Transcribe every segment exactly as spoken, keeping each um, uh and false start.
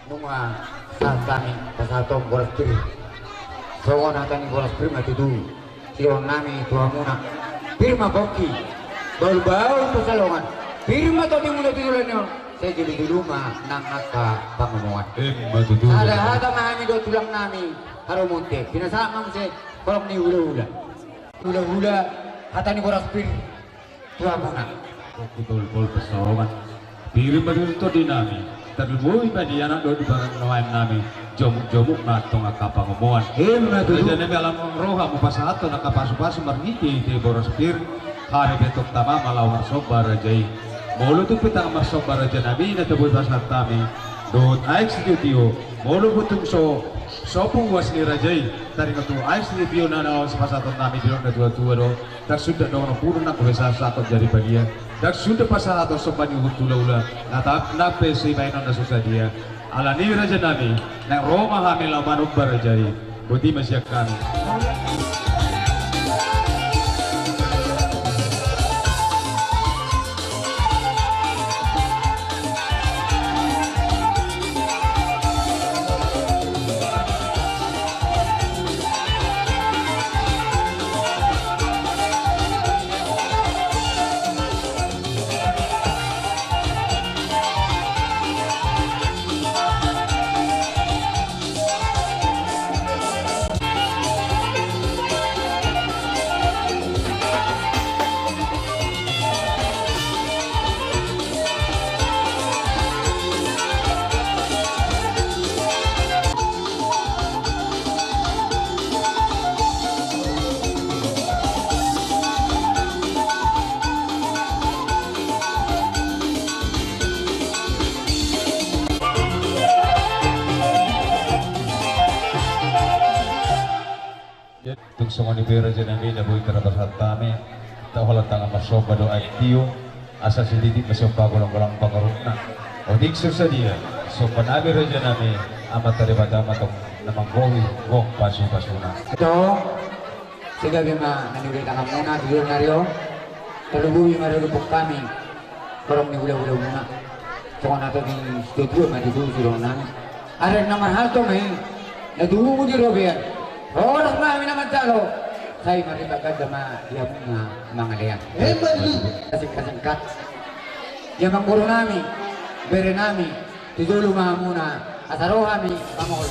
Nunga sahat hami pasahaton boras pir. Songon hata ni boras pir ma tutu sidohonon nami tu hamuna. Pir ma pongki, bahulbahul pansalongan. Pir ma tondimuna tu joloan on, sai jolojolo ma nang angka pangomoan. Emma tutu. Sada hata ma hami dohot tulang nami Haromonte. Pinasahat ma muse horong ni hulahula. Hulahula, hata ni boras pir tu hamuna. Pongki, bahulbahul pansalongan. Pir ma tutu tondi nami. Tarlumobi ma di anak dohot di parnuaeng nami. Jomukjomuk ma antong angka pangomoan. Emma tutu. Raja nami, ala naeng roha ma pasahathon angka pasupasu marhitehite boras pir. Hami pe tong tama ma laho marsomba raja i. Molo tung pe ndang marsomba raja nami na taboi pasahat hami dohot aek sitiotio. Molo pe tung so sompung uas ni raja i. Taringot tu aek sitiotio na laho sipasahaton nami di dok ni natuatua do. Ndang suda dohonon pudun nang gabe sahat-sahat jari badia. Ndang suda pasahaton somba ni uhum tu hulahula. Na tap na pe sibahenon na so sadia. Alani i raja nami, naeng ro ma hami laho manomba raja i. Boti ma sian hami. Tung songon i pe raja nami na boi tarpasahat hami, taholan tangan marsomba do aek tio, asa sititi ma sian pagolanggolang pangarahutna. Otik so sadia somba nami raja nami, Amanta Debata ma tong na manggohi gok pasupasuna. Ito, sai gabe ma na niula tanganmuna tu joloan ni ari on. Tarlumobi ma di dok hami horong ni hulahula muna. Songon hata ni situatua ma tutu sidohonon nami. Arek na marhalto ma i na tubu di robean. Horas ma hami na manjalo. Sai marlipat ganda ma di hamuna mangalean. Emma tutu. Singkat-singkat. Di amangboru nami, bere nami, tu jolo ma hamuna. Asa ro hami pamohol.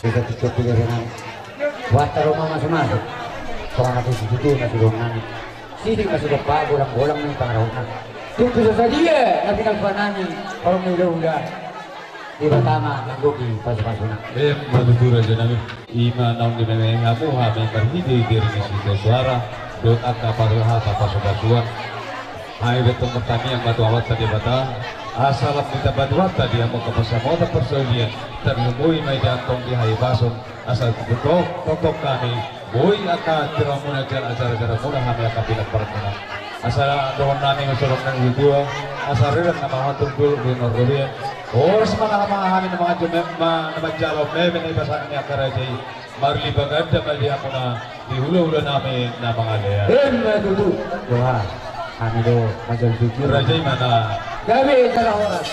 Bisa cukup tiga dengan. Buat taruh mama semasuk. Soalnya itu tutu na sudah nani. Sini masih depan bolang-bolang nih pangarahutna. Tutu sasadia na pinangkuan nami. Kalau muda-muda. Di pertama nangguki pasu-pasuna. Emma tutu raja nami. Ima naung dimemengi hamu hami marhite-hite ni surat suara dohot angka parhata pasu-pasuan. Hami bertemu pertanian batu awat tadi bata. Asal di tempat wata dia mau ke pasar mau tempat selian. Terlumui mai diantong di hai basong. Asa tutu tongtong hami boi angka tiramuna jala acara-acaramuna hami angka pinambaranmuna. Asa dohonon nami ma songon na nitua asa rerang na mangatur dulu di norrobian. Horas ma na hami na mangajo ma na manjalo meme na ipasahat ni angka raja i. Marlipat ganda ma di hamuna di hula-hula nami na mangalean. Emma tutu. Doha. Hami do mansai jujur. Raja i ma na. Gabe jala horas.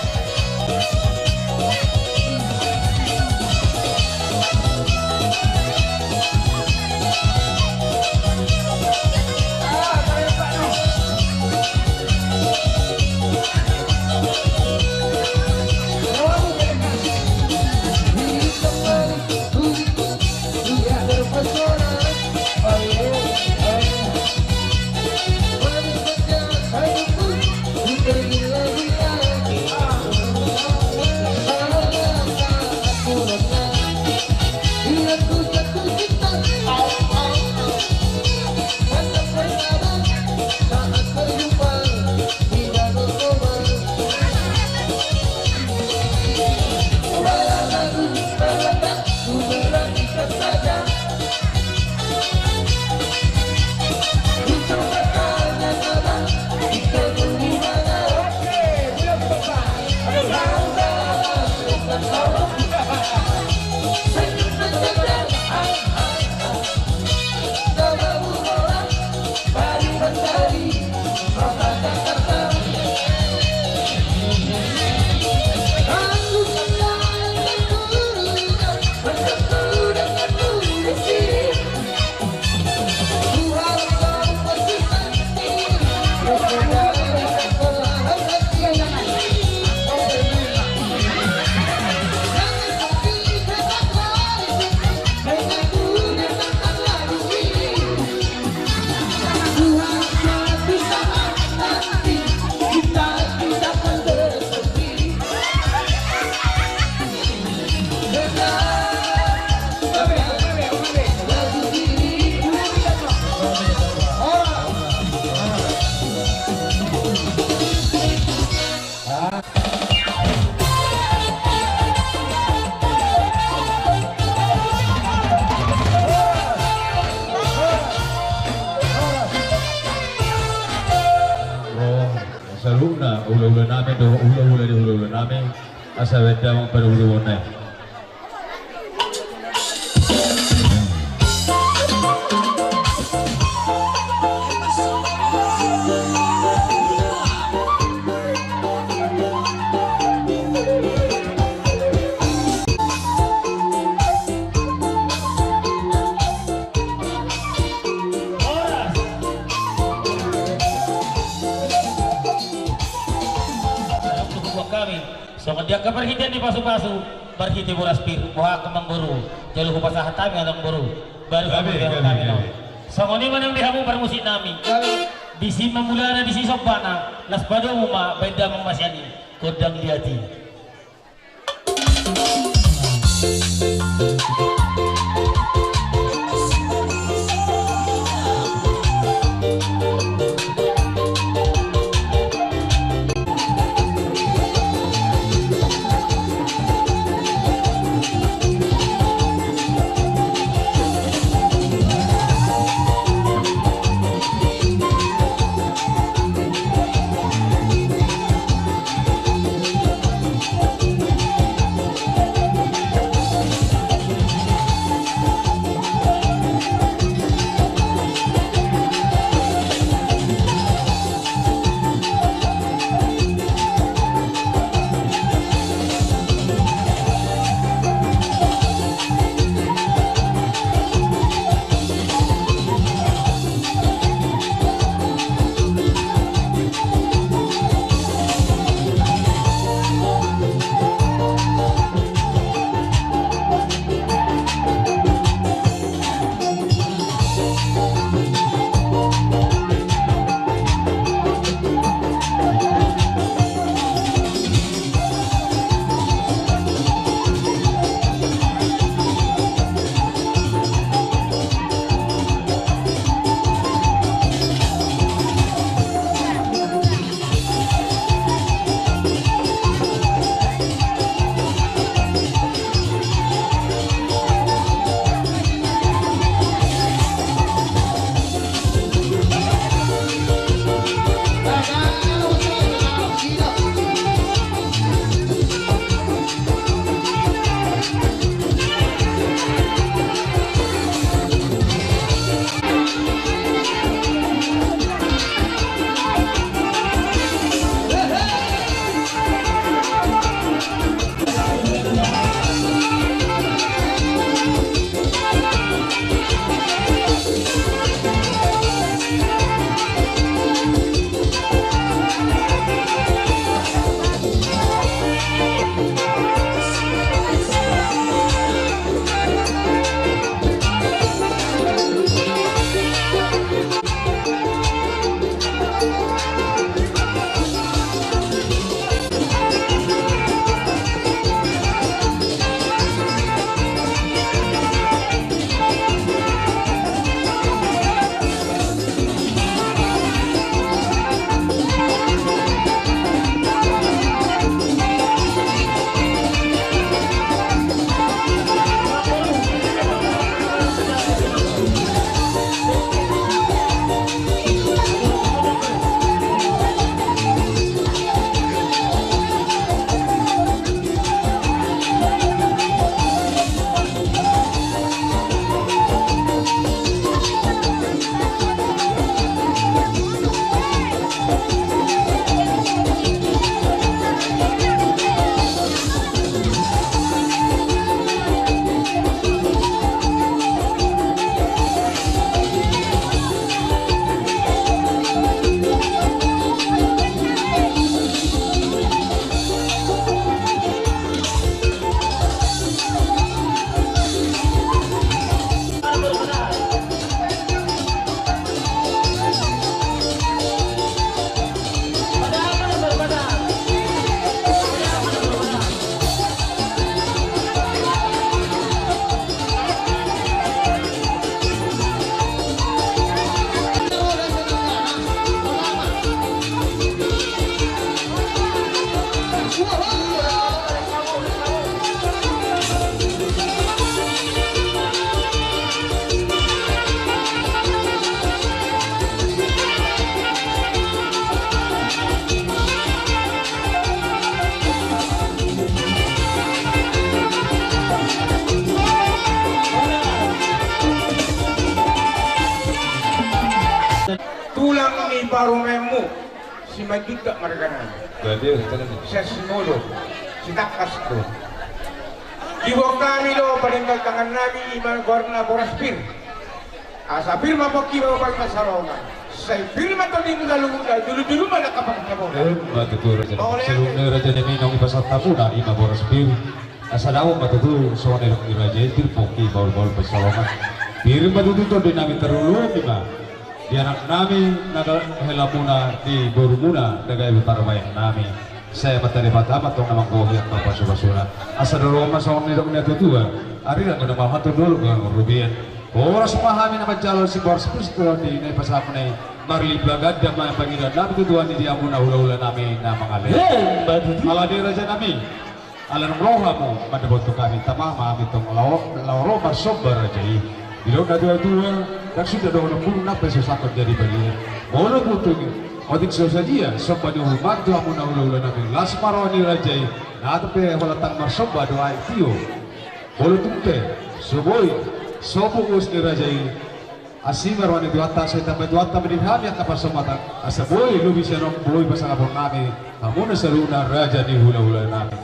Saluhutna hula-hula nami do hula-hula di hula-hula nami. Asa baen damang padabu-dabuna i. Songon dia angka parhitean ni pasu-pasu, marhite boras pir, boha angka amangboru, jolo hupasahat hami amangboru, baru hami gabe, gabe, gabe. Songon i ma nang di hamu parmusik nami. Gabe. Disi ma mulana, disi sombana, las padomu ma baen damang masian i, gondang di atik. Ni parumaenmu, Simanjuntak margana. Sian Simodo, Sitangkas do. Diboan hami do paninggal tangan nami, ima goarna boras pir. Asa pir ma pongki, baoa ma salongan. Sai pir ma tondi, na dulu-dulu ma na kapang sabona. Ima tutu, raja. Saluhutna raja nami, naung dipasahat hamuna ima boras pir. Asa dao ma tutu songon nidok ni raja i, pir pongki, bahul-bahul pansalongan. Pir ma tutu tondi nami, tarlumobi ma di anak nami na gabe helamuna, di borumuna na gabe parumaen nami. Sai Amanta Debata ma tong na manggohi angka pasu-pasuna. Asa dao ma songon nidok ni natua-tua: Arirang do na mahantusi, dolo do na marrobean. Horas ma hami na manjalo siboras pir sian tondi na dipasahatmuna i. Marlipat ganda ma pangidoan nami tu Tuhan i di hamuna hula-hula nami na mangalean. Alani raja nami, ala naung ro hamu mandapothon hami, tama ma hami tong laho, laho ro marsomba raja i. Didok natua-tua: Ndang suda dohonon burung, nang pe so sangkot jadi balian. Molo tung pe otik so sadia somba ni uhum nami tu hamuna hula-hula nami, las ma roha ni raja i, nang pe holan ndang marsomba do aek tio. Molo tung pe so boi sombu uas ni raja i, asi ma roha ni Tuhanta, sai tambai Tuhanta ma di hami angka pansamotan, asa boi lobi sian on, boi pasangapon nami hamuna saluhutna raja ni hula-hula nami.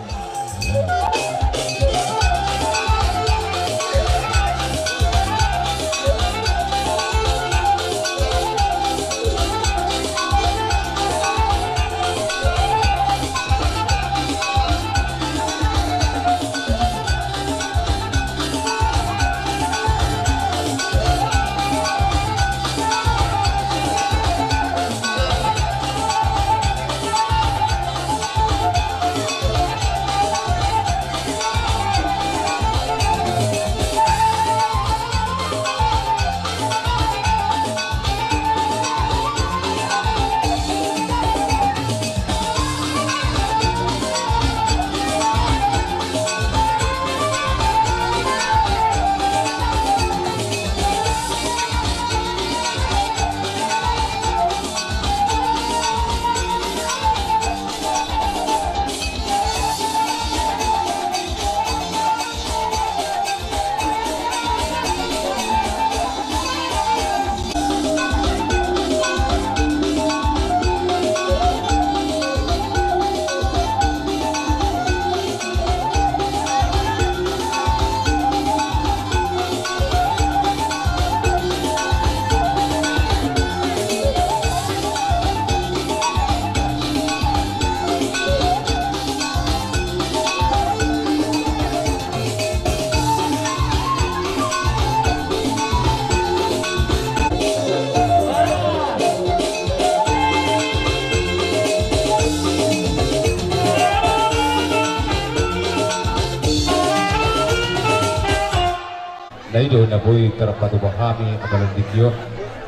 Na i do na boi tarpatupa hami apala di tingki on,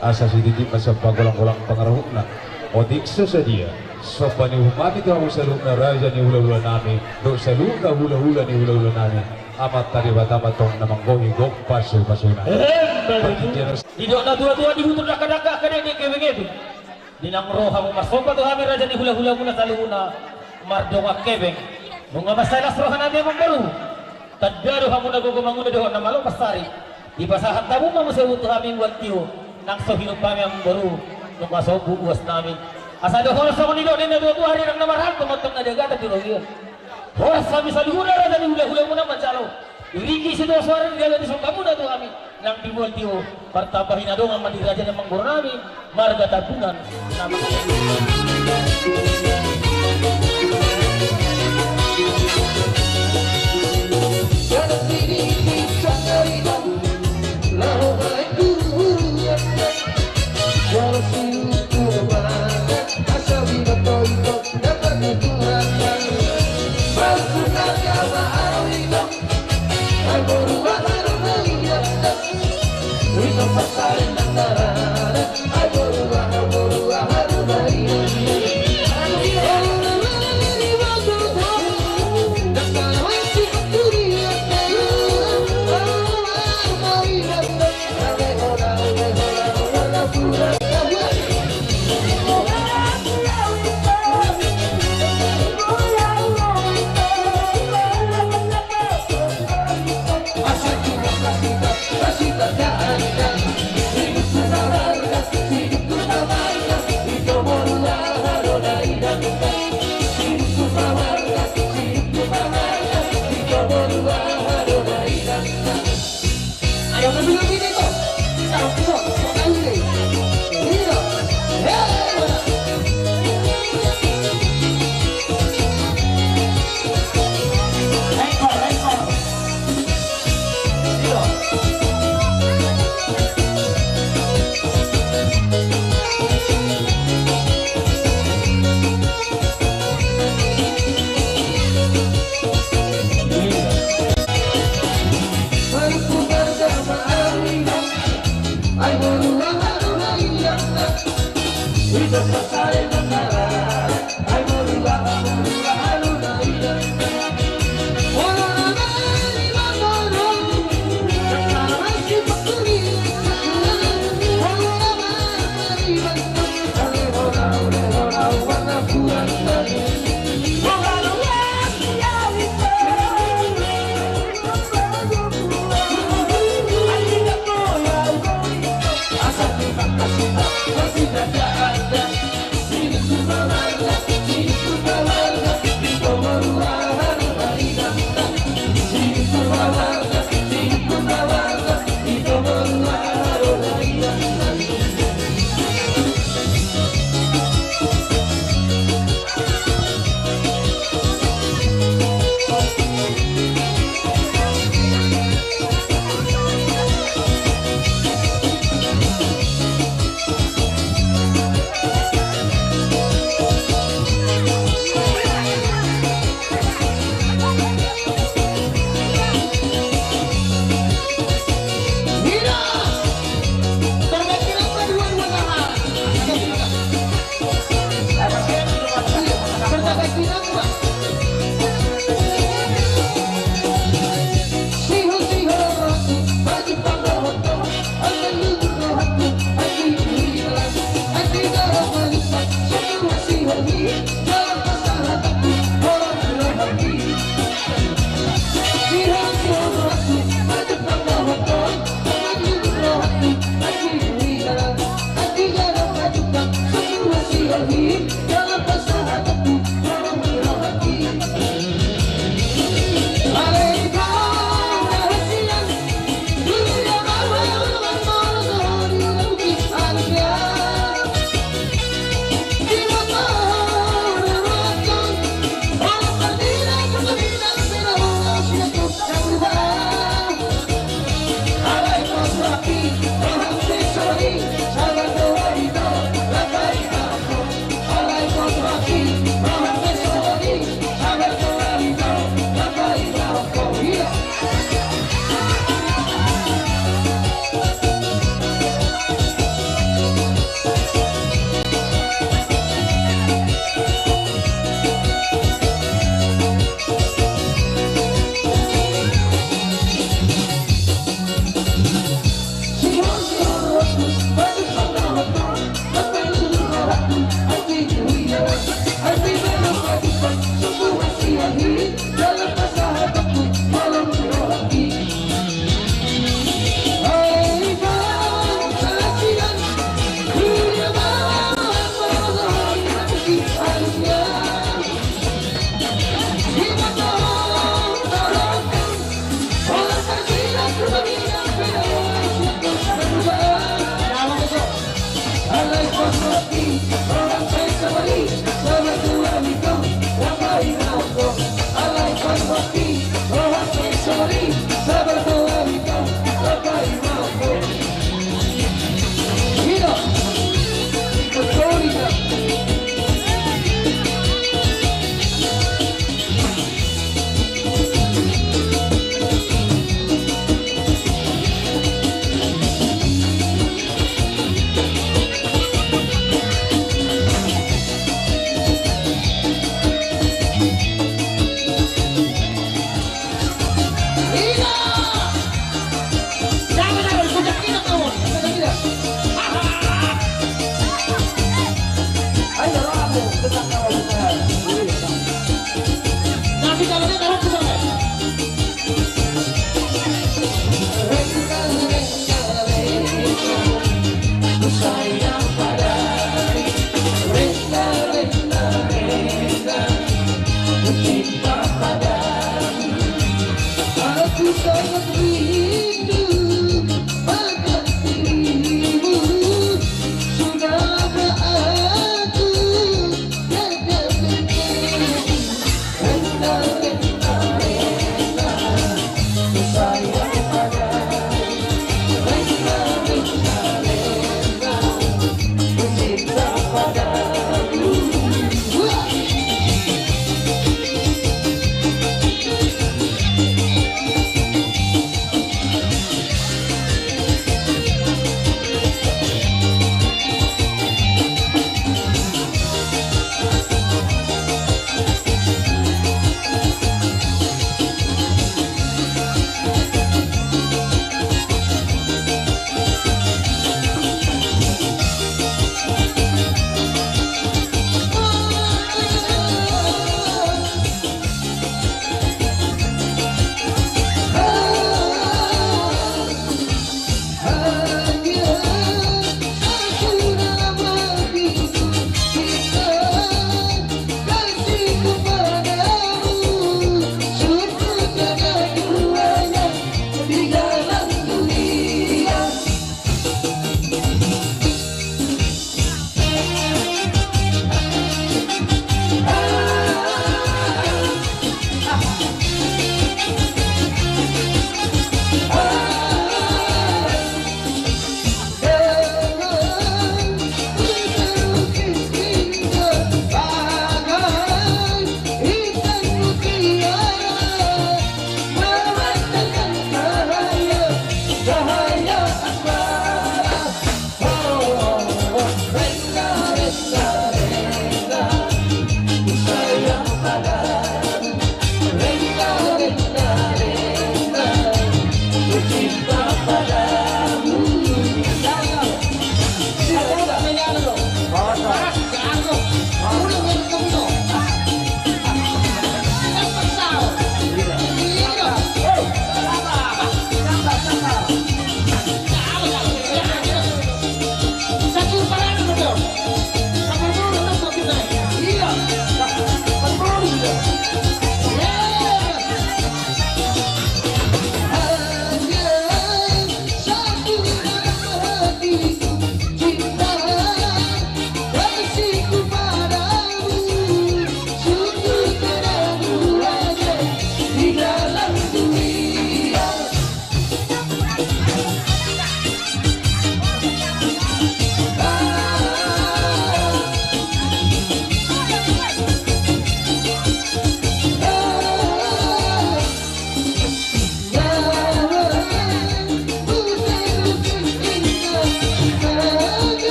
asa sititi ma sian pagolanggolang pangarahutna. Otik so sadia somba ni uhum nami tu hamu saluhutna raja ni hula-hula nami dohot saluhutna hula-hula ni hula-hula nami. Amanta Debata ma tong na manggohi gok pasupasuna. Emma tutu. Didok natuatua, dihutur dakdanak angka dekdek gebeng-gebeng. Di naung ro hamu marsomba tu hami raja ni hulahulamuna saluhutna mardongan hepeng, nunga mansai las roha nami amangboru. Tanda do hamu na gogo mangula dohot na malo mansari. Dipasahat hamu ma muse tu hami uan tio, nang so hinom hami amangboru, nunga sombu uas nami. Asa do horas songon nidok ni natuatua: Arirang na marhalto, mantong na di agatan di robean. Horas hami saluhutna raja ni hulahulamuna manjalo. Iringi sitio suara ni dala ni sombamuna tu hami nang di uan tio, martamba hinadongan ma di raja ni amangboru nami marga Tambunan.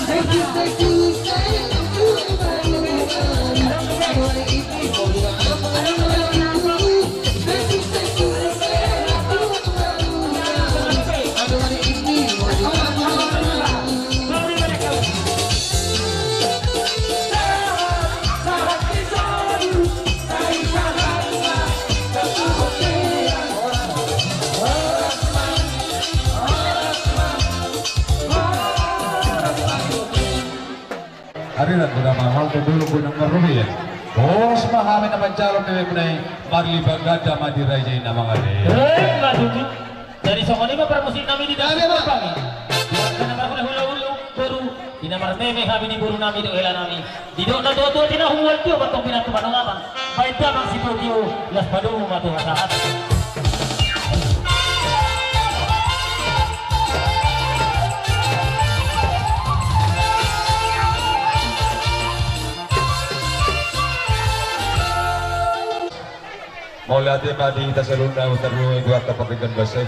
Thank you, thank you, thank you, everybody. Ari na guna mahal tu dulu guna marrupiah. Pos ma hami na manjalo mememna i, marlipat ganda ma di raja i na mangale. Eh, ma tutu. Jadi songon i ma parmusik nami di dame ma. Karena marhula-hula ulu boru, di na marmeme hami di boru nami dohot hela nami. Didok na tuatua, tinahu mual tio batong pinatu manongapan. Baen damang sitio-tio, las padomu ma tu hasahat. Mauliate ma di hita saluhutna, tarlumobi di Tuhanta pardenggan basa i.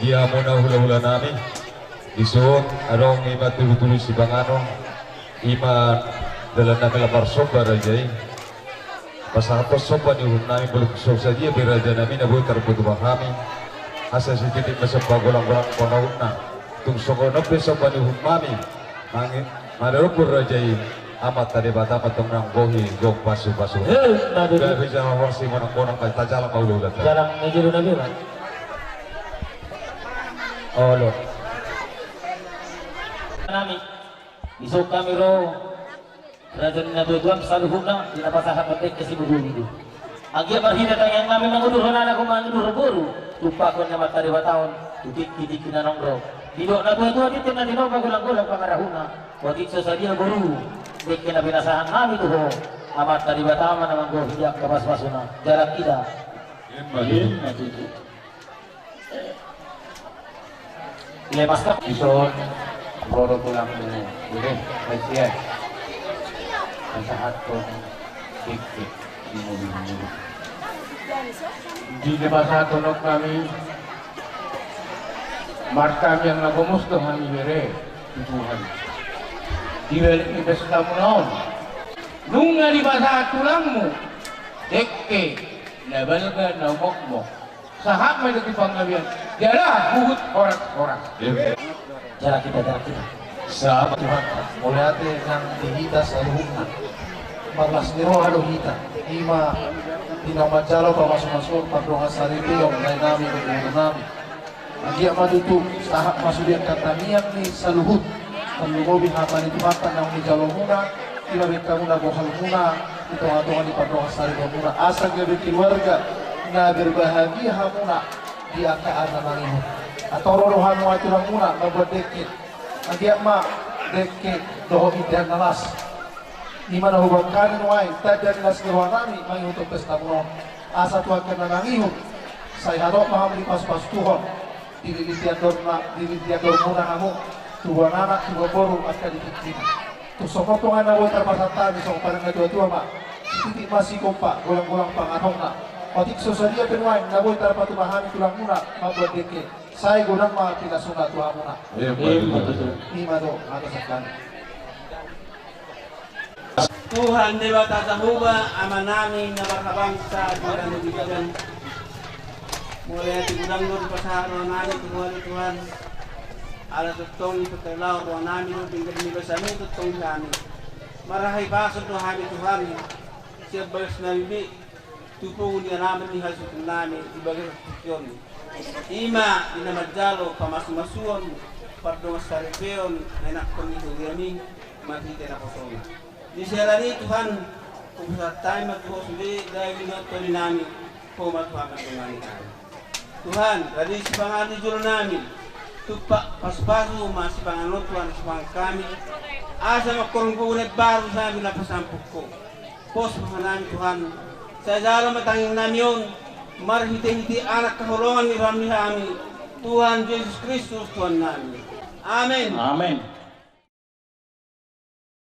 Di hamuna hulahula nami, dison adong ima tudutudu sipanganon, ima dalan nami laho marsomba raja i. Pasahathon somba ni uhum nami, molo so sadia pe raja nami na boi tarpatupa hami, asa sititi ma somba golanggolang pangarahutna. Tung songon on pe somba ni uhum nami, mangi-, manarompun raja i, Amanta Debata ma tong na manggohi gok pasupasu. He, na betul. Gabe jala horas i monang-monang, baen tajalang ma hulahulanta. Jalang ni julu na bima. Olo. Nami. Isuk hami ro. Raja ni natuatuam saluhutna, di na pasahat mandengke siboru i. Anggiat marhite tangiang nami mangudurhon anak, mangudurhon boru, tumpahon ni Amanta Debata on tu tingki-tingki na naeng ro. Didok natuatua, tintin na tinompa, golanggolang pangarahutna. Otik so sadia boru, dengke na pinasahat nami tu ho, Amanta Debata ma na manggohi di angka pasupasuna. Jalang hita. Ima tutu. Lepas tak? Dison, ro do tulangmu, bere, Aisyah. Pasahathon dengke di mobil-mobil. Di na pasahathon on hami, martangiang na gomos do hami bere tu Tuhan. Di balik ni pestamuna on, nunga dipasahat tulangmu dengke na balga, na mokmok. Sahat ma i tu panggabean, jala huhut horas-horas. Jalang hita, jalang hita. Sahat Tuhan, mauliate nang di hita saluhutna. Marlas ni roha do hita, ima di na manjalo pamasumasuon pardongansaripeon, lae nami dohot boru nami. Anggiat ma tutu sahat ma sude angka tangiang ni saluhut, tarlumobi hata ni Tuhanta naung nijalomuna, ima baen hamuna bohalmuna di tongatonga ni pardongansaripeonmuna, asa gabe keluarga na berbahagia hamuna di angka ari na mangihut. Atoro do hamu, aturangmuna, mambuat dengke. Anggiat ma dengke dohot indahan na las. Ima na huboan hami nuaeng, tanda ni las ni roha nami mangihuthon pestamuna on. Asa tu angka na mangihut, sai hatop ma hamu dipasupasu Tuhan. Dililiti andorna, dililiti andormuna hamu, tubuan anak, tubuan boru, angka di tingkina. Tung songon on pe na boi tarpasahat hami, songon padan ni natuatua ma: Sititi ma sigompa, golanggolang pangarahutna. Otik so sadia pe nuaeng na boi tarpatupa hami tulangmuna mambuat dengke, sai godang ma pinasuna tu hamuna. Ima tutu. Ima do hata sahali. Tuhan Debata Jahowa, Amanami na marhabangsa di tano on, mauliate godang do dipasahat rohanami tu Ho ale Tuhan. Ala tongtong dipatarlahon rohanami do pinggan ni basaMi tongtong di hami. Marhahipason do hami Tuhan, sian bagas nami be tu pungu ni alaman ni hasuhuton nami di bagasan tingki on. Ima di na manjalo pamasumasuon, pardongansaripeon na ianakhon ni huriaMi marhite naposona. Di siala ni i Tuhan, hupasahat hami ma tu Ho sude daging dohot tondi nami, Ho ma Tuhan mandongani hami. Tuhan, rade sipanganon di jolo nami, tumpak pasupasu ma sipanganon on Tuhan sipanganon hami, asa mangkorhon gogo na imbaru sian na pasampuk Ho. Pos ma rohanami Tuhan, sai jalo ma tangiang nami on, marhitehite Anak haholongan ni roham ni hami, Tuhan Jesus Kristus Tuhan nami. Amen. Amen.